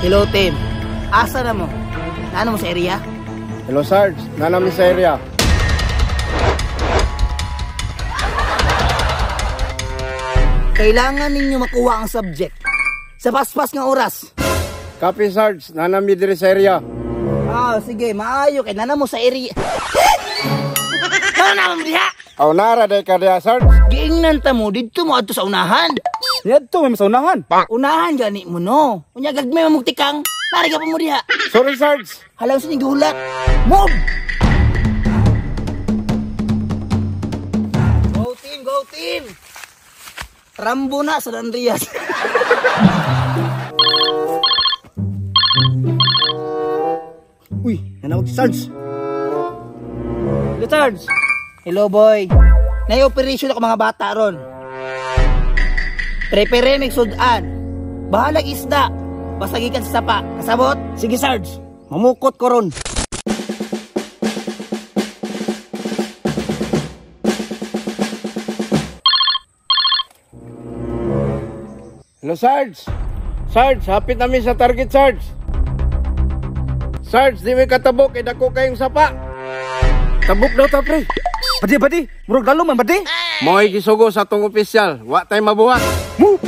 Hello team. Asa na mo? Naano mo sa area? Hello Sarge, nanami sa area. Kailangan ninyo makuha ang subject sa paspas nga oras. Copy Sarge, nanami diri sa area. Ah, sige, maayo kay nana mo sa area. Nana mo diha. Aw nara day ka diha Sarge. Giingnan ta mo didto mo adto sa unahan. Didto may sa unahan. Unahan gani mo no. Unya gagmay mamugtikang. Nari ka pa mo diha. Sorry Sarge. Halaw sa ning gulat. Move. Go team, go team. Rambo na sa Andreas. Uy, nanawag si Sarge. Hello Sarge. Hello boy. Nay-operation ako mga bata ron. Prepare mig sudan. Bahalag isda. Basta gikan sa sapa. Kasabot? Sige Sarge. Mamukot ko ron. Hello Sarge. Sarge, hapit nami sa target Sarge. Sarge, di may katabok kay dako kayong sapa. Tabok daw ta pre. Badi badi, murag dalo man badi. Mo'y gisugo sa atong opisyal, wa tay mabuhat. Move.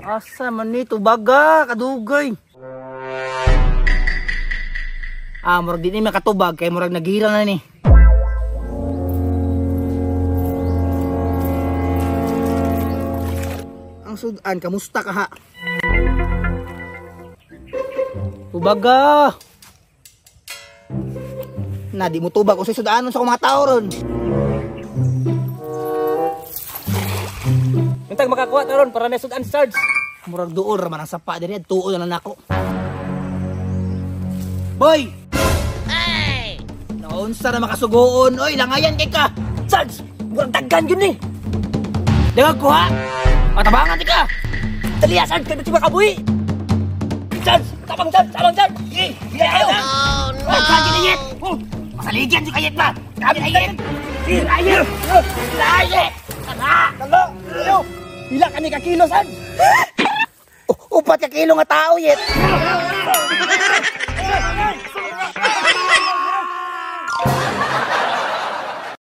Asa man ni tubaga kadugay. Ah, murag di ni makatubag kay murag nagira na ni. Ang sudan, kamusta ka ha? Tubaga. Na di mo tubag usay sudanon sa akong mga tao ron. Mintag makakuha ta ron para na sudan Sarge. Murag duol ra man ang sapa diri, tuol na nako. Boy! Ay! Naunsa na makasugoon, oy, langayan kay ka. Sarge, murag daggan gyud ni. Daghang kuha. Patabangan ti ka. Dali ya Sarge, kay di makabuhi. Sarge, tabang Sarge, tabang Sarge. Eh, kayo. Oh, no. Sarge, oh, masaligyan jud kayit ba? Kami ayit. Ayit. Ayit. Tama. Tama. Pila ka ni ka kilo Sarge? 4 ka kilo nga tao yet.